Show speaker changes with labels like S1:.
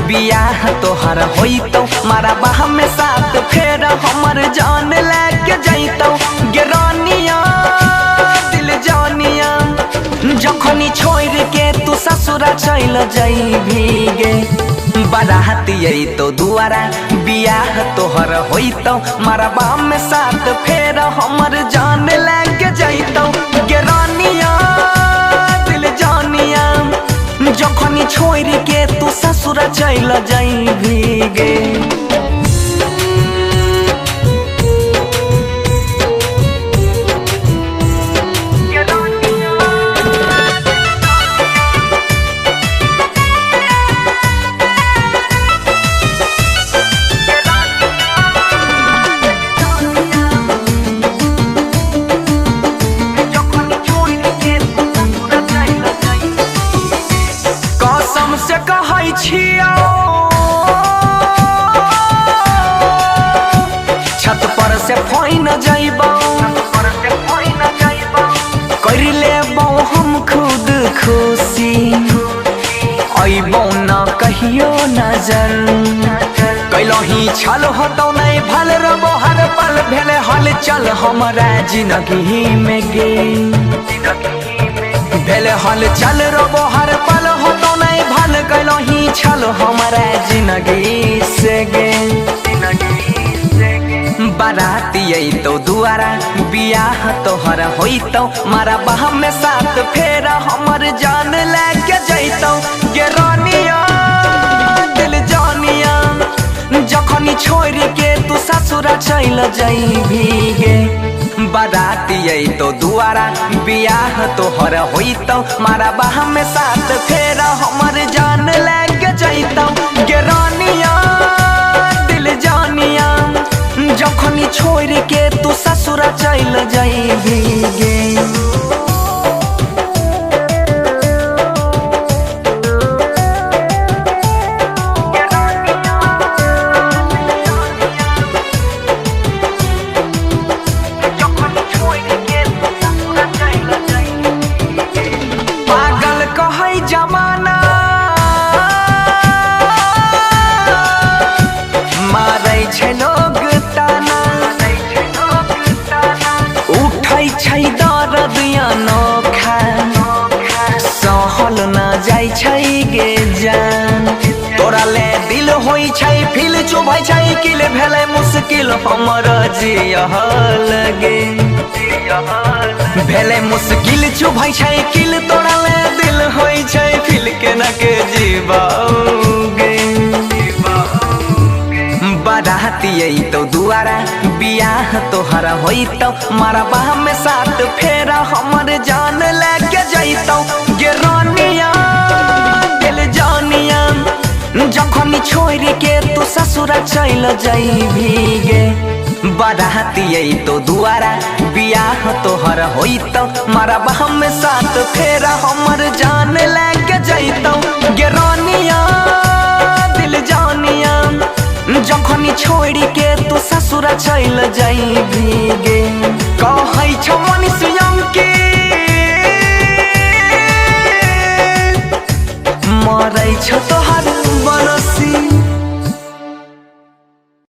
S1: बियाह तोहर होइतौ, मरबा में साथ फेर हमर जान लेके जइतौ। गेरानिया दिल जानिया, जखनी छोड़ के तू ससुरा चल जइबी गे। बारात अइतौ दुआरा बियाह तोहर होइतौ, मरबा में साथ फेर हमर जान लेके जइतौ। गेरानिया दिल जानिया, जखनी छोड़ के तू ससुरा चल जइबी गे। कसम से कहै छियौ, छत पर से फाइन जइबौ, कर लेबौ हम खुद खुशी, अइबौ न कहियो नजर। कैलही छल होतौ नहीं भल रबो हर पल, भेले हल चल हमरा जिंदगी में गे। भेले हल चल रबो हर पल, होतौ नहीं भल, कैलही छल हमरा जिंदगी से गे। बारात अइतौ दुआरा बियाह तोहर होइतौ, मरबा में साथ फेर हमर जान लेके जइतौ। गेरानिया दिल जानिया, जखनी छोड़ के तू ससुरा चल जइबी गे। बारात अइतौ दुआरा बियाह तोहर होइतौ, मरबा में साथ फेर हमर जान लेके जइतौ। गेरानिया दिल जानिया, जखनी छोड़ के तू ससुरा चल जइबी गे। पागल कहै जमाना, मारै छै लोग ताना, उठै छै दर्द अनोखा, सहल न जाइ छै गे जान। तोरा ले दिल होइ छै फील, चुभै छै किल, भेलै मुश्किल हमर जियल गे। भेलै मुश्किल चुभै छै किल, तोरा ले दिल होइ छै फील, केना के जीबौ गे। बारात अइतौ दुआरा बियाह तोहर होइतौ, मरबा में साथ फेर हमर जान लेके जइतौ। गेरानिया दिल जानिया, जखनी छोड़ के तू ससुरा चल जइबी गे। बारात अइतौ दुआरा बियाह तोहर होइतौ, मरबा में साथ फेर हमर जान लेके जइतौ। गेरानिया दिल जानिया, जखनी छोड़ के तू ससुरा चल जइबी गे। कहै छौ मनीष के मरै छौ तोहर बनस।